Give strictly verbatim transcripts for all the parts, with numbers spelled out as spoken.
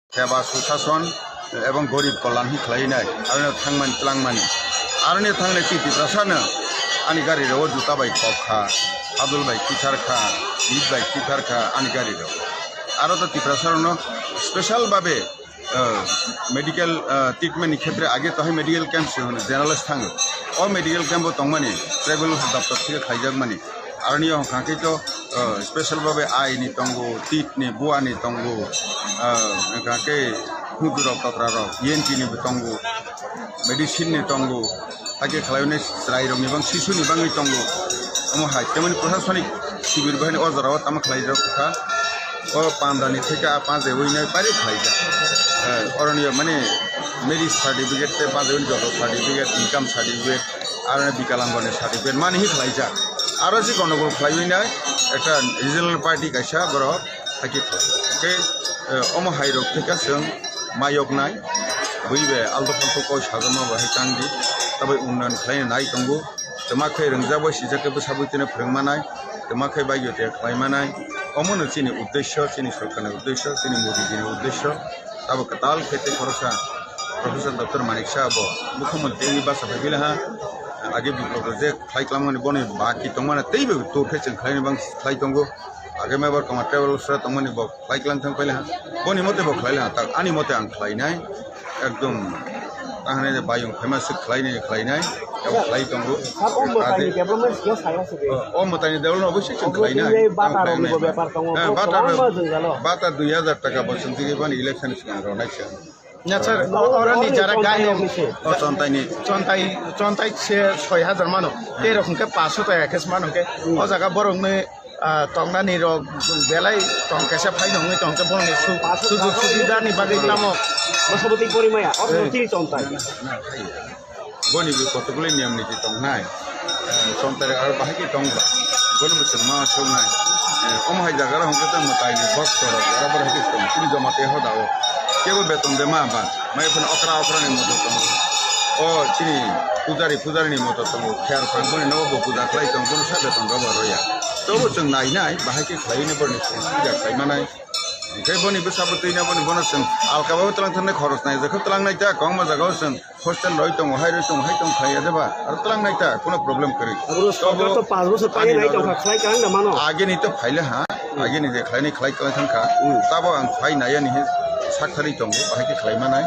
Seba Susason ebong Gorib Kolyan hi khlainai, aroni thangmani twlangmani. Aroni thangnai chini Tiprasano ani gari rao juta bai kok kha, hadul bai kithar kha, bit bai kithar kha ani gari rao. Aro to Tiprasa rokno special babe, ah, medical, ah, treatment ni khetre age to hai medical camp se hono generalist thango. O medical camp bo tongmani tribal doptor thike khaijakmani. Aroni hwnkha khe to, ah, special babe eye ni tongo, tit ni, bua ni tongo, ah, hwnkha khe hudu rok, tokra rok, E N T ni bo tongo, medicine ni tongo, hakhe khlaiwi chwrai rok ni bang, sisu ni bangwi tongo. Omo hai, temoni prosasonik sibir bahini o jora o tamo khlai rok kha. O panda ni theke a panda wi nai pari khlai ja. Eh, oroni mane marriage certificate te panda wi joto certificate, income certificate, Aro Vikalangoni certificate mani hi khlaijak. Aro si gondogol khlaiwi nai ekta regional party kaisa borok hakhe khlai. Hwnkhe, eh, omo hai rok thwikha chwng mayok nai. Bui bai alto falto koi sajama bai hai tang di. Tabai unnayan khlaina nai tongo. Twma khe rwngjak bai sijak khe bwsa bwtwino phwrwng manai. Twma khe bagyo te khlai manai. Omo no chini uddesyo, chini sorkarni uddesyo, chini Modi jini uddesyo. Abo kwtal khe tei khoroksa Professor Doctor Manik Saha bo mukhyamantri wngwi basa phai phaila ha. Age biplop rok je khlai kwlangmani boni baki tongmani teibo tor khe chwng khlaini bang khlai tongo. Age mebar koma table sora tongmani bo khlai kwlang thang phaila ha. Boni mote bo khlai laha, tak ani mote ang khlainai. Ekdom tahane je bayung famous khlainai khlainai. Abo khlai tongo. Sabo mwtaini development sio saya se de. O, o mwtaini development obo se chwng khlainai. Obo tini bata rokni bo bepar tongo. Eh, bata kwbangma jwngjalo. Bata dui hajar taka bo chwng tini bani election swkang rw naisa. Acha, o-, oroni jara gayon. O, Chontaini. Chontai, Chontai se soi hajar mano. Tei rok hwnkhe paanso taka khe se mano hwnkhe. O jaga borokni, ah, tongnani rok belai tong kaisa phai nongwi tong khe borokni su-, sujug subidani bagwi tamo. Bosomoti Porimaya, o Chontai. Boni bo kotokle niyam niti tongnai. Eh, Chontai rok aro bahai khe tongba. Bono bo chwng ma soknai. Eh, omo hai jaga rok hwnkhe tei mwtai ni box rok aro borok hai khe tong. Chini joma tei hoda o. Kebo beton de ma ba. Mai phano okra okra ni moto tongo. O chini pujari pujari ni moto tongo. Kher phang boni nogo bo puja khlai tong bono sa beton rok bo roya. Tobo chwng nai nai bahai khe khlai ni borni puja khlai manai. Hwnkhe boni bwsa bo twi na boni bono chwng alka bo twlang thang nai khoros nai jekhe twlang nai ta kwbangma jaga o chwng. Hostel roi tongo, hai roi tongo, hai tong khlai ya de ba? Aro twlang nai ta, kuno problem kwrwi. Abro sorkar to panch bochor painai nai tongkha, khlai kwrwng da mano. Ageni to phaila ha, ageni je khlainai khlai kwrwng thangkha. Tabo ang phai nai ani he sak thari tongo, bahai khe khlai manai.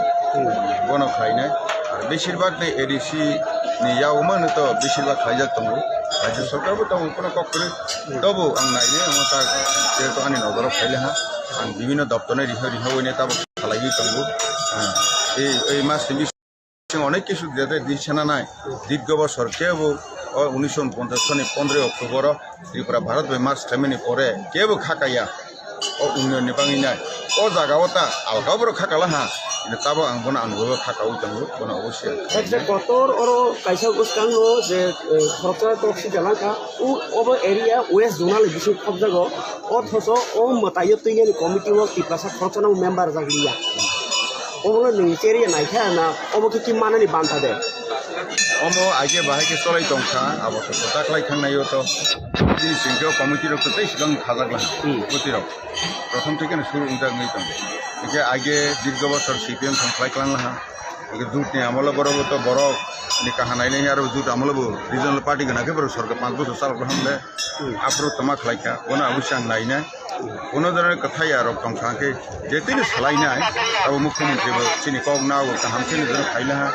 Bono khlai nai. Ar besir bak de A D C ni yago mano to besir bak khlaijak tongo. Rajya sorkar bo tongo, kuno kok kwrwi. Tobo ang nai nai, ang ta jehetu ani nogoro phaila ha. Ang bibhinno doptor nai riho riho oi nai tabo khlaiwi tongo. Ah, ei, ei mas ni Chwng onek kisu jete di sana nai. Dirgo bosor kebo o unisho unponchas soni pondroi October o Tripura Bharat bai march khlaimani pore kebo khakaya. O unnoyon ni bangwi nai. O jaga o ta alka borok khakala ha. Ini tabo ang bono ang bobo khakaui tongo, bono obosi ang khlai Ekse nai. Kotor oro kaisa bwskango je, eh, khoroksa toksi jalangkha. U obo area West Zonal ni bising khobjago. Othocho o mwtaio twinani committee o Tiprasa khoroksa no member jaglia. Obono nwng cherya naikha na, obo khe ki manani banta de? Omo aige bahai khe cholai tongkha, abo to kwtak lai thangnaio to. Bini singkhe o committee rok to tei swkang khajak laha, Hmm. bwtwi rok. Prothom theke no suru wngjak wngwi tongo. Hingkhe aige dirgo bosor C P M thang khlai klang laha. Hingkhe jut ni amolo borok bo to borok ni kaham nainai aro jut amolo bo regional party gwnang khe borok sorkar panch bochor chalok laha hwnle. Hmm. Aphuru toma khlaikha, bono abo se ang nainai. Bono jora kwthai ya rok tongkha khe, je tini salainai, abo mukhyamantri bo chini kok nao kaham chini jora khaila ha.